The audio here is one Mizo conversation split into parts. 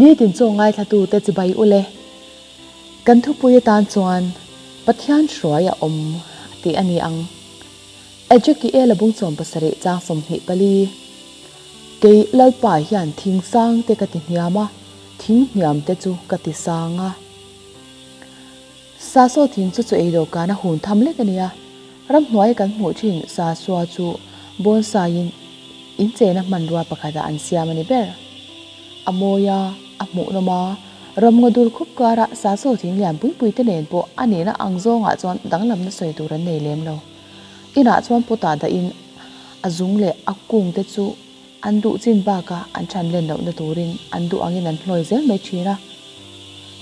Nitin chaw ngaithlatute chibai ule. Kan thupui atan chuan Pathian hruai a awm tih a ni ang. Ezekiel-a bungchawm pasarih chang 24, Kei Lalpa hian thing sang te ka ti hniam a, thing hniam te chu ka ti sang a. Sasaw thing chu chu ei dawhkan a hun tham lek a nia. Ramhnuaia kan hmuh thin sasua chu bonsai-in incheina hmanrua pakhatah an siam a ni ber. A mawi a, a hmuhnawm a, ramngaw dur khup kara sasaw thing lian pui pui te nen pawh a nihna ang zawngah chuan danglamna sawi tur an nei lem lo. Inah chuan potah dahin a zung leh a kung te chu an duh chin bakah an than len lohna turin an duh angin an hlawi zel mai thin a.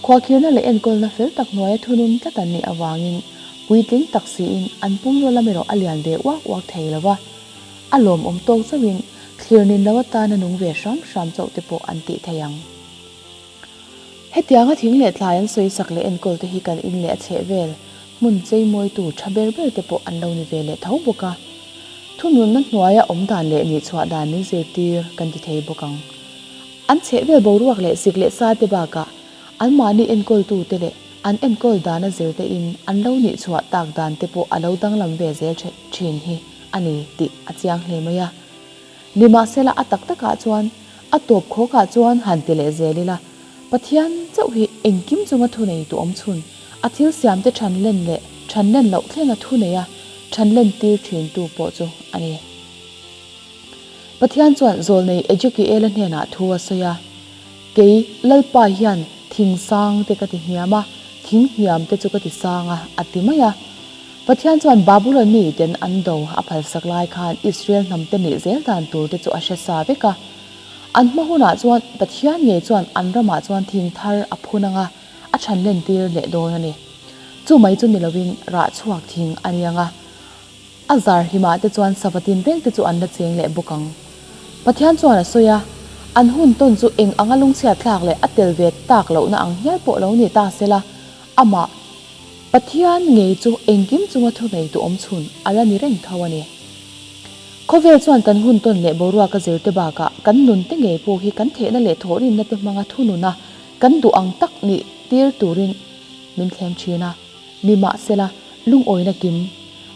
Khuahkhirna leh enkawlna fel tak hnuaia thunun tlat an nih avangin puitling tak siin an pumraw lam erawh a lian ve uak uak thei lo va, a lawmawm tawk chauhin thlir nin lo atana nung ve hram hram chauh te pawh an tih thei ang. Hetianga thing leh thlai an sawisak leh enkawl te hi kan in leh a chheh vel hmun cheimawitu tha ber ber te pawh an lo ni ve leh tho bawk a. Thununna hnuaia awm dan leh nihchhuah dan min zirtir kan ti thei bawk ang. An chhehvel boruak leh sik leh sa te bakah anmahni enkawltute leh an enkawl dana zirte in an lo nih chhuah tak dan te pawh a lo danglam ve zel thin hi a ni tih a chiang hle mai a. Nimahsela a tak takah chuan a tawp khawkah chuan han ti leh zel ila, Pathian chauh hi engkim chunga thunei tu awm chhun, a thil siamte than len leh than len loh thlenga thunei a than len tir thin tu pawh chu a ni. Pathian chuan zawlnei Ezekiela hnenah thu a sawi a, Kei, Lalpa hian thing sang te ka ti hniam a, thing hniam te chu ka ti sang a, a ti mai a. Pathian chuan Babulon miten an do a phalsak lai khan Israel hnamte nih zel dan tur te chu a hre sa vek a. An hma hunah chuan Pathian ngei chuan an ramah chuan thing thar a phun ang a, a chhan lentir leh dawn a ni. Chu mai chu ni lovin rah chhuak thing a ni ang a. A zar hlimah te chuan sava tin reng te chu an la cheng leh bawk ang. Pathian chuan a sawi a, an hun tawn chu eng anga lungchhiat thlak leh a tel ve tak lohna ang hial pawh lo ni ta sela, amah Pathian ngei chu engkim chunga thunei tu awm chhun a la ni reng tho a ni. Khawvel chuan kan hun tawn leh boruak a zir te bakah kan nun te ngei pawh hi kan thehna leh thawhrimna te hmanga thununa kan duh ang tak nih tir turin min thlem thin a. Nimahsela, lungawina kim,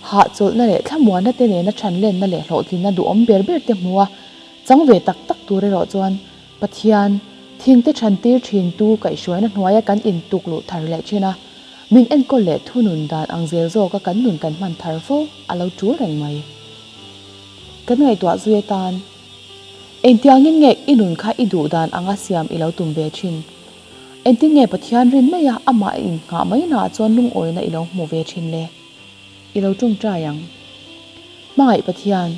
hahchawlhna leh thlamuanna te nena chhanlenna leh hlawhtlinna duhawm ber ber te hmu a, chang ve tak tak tur erawh chuan Pathian, thingte chhantir thintu kaihhruaina hnuaia kan intuk luh thar leh thin a, min enkawl leh thunun dan ang zel zawka kan nun kan hman thar fo a lo tul reng mai. Kan ngaihtuah zui atan, Engtiangin nge i nun kha i duh dan anga siam i lo tum ve thin? Engtin nge Pathian rin mai a, amah a innghah mai naah chuan lungawina i lo hmu ve thin le? I lo tawngtai ang. Hmangaih Pathian,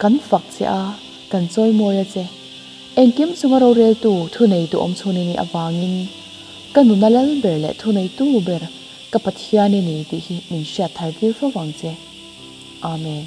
kan fak che a, kan chawimawi a che. Engkim chunga roreltu, thuneitu awm chhun i nih avangin ka nuna lal ber leh thuneitu ber ka Pathian i ni tih hi min hriat thar tir fo vang che. Amen.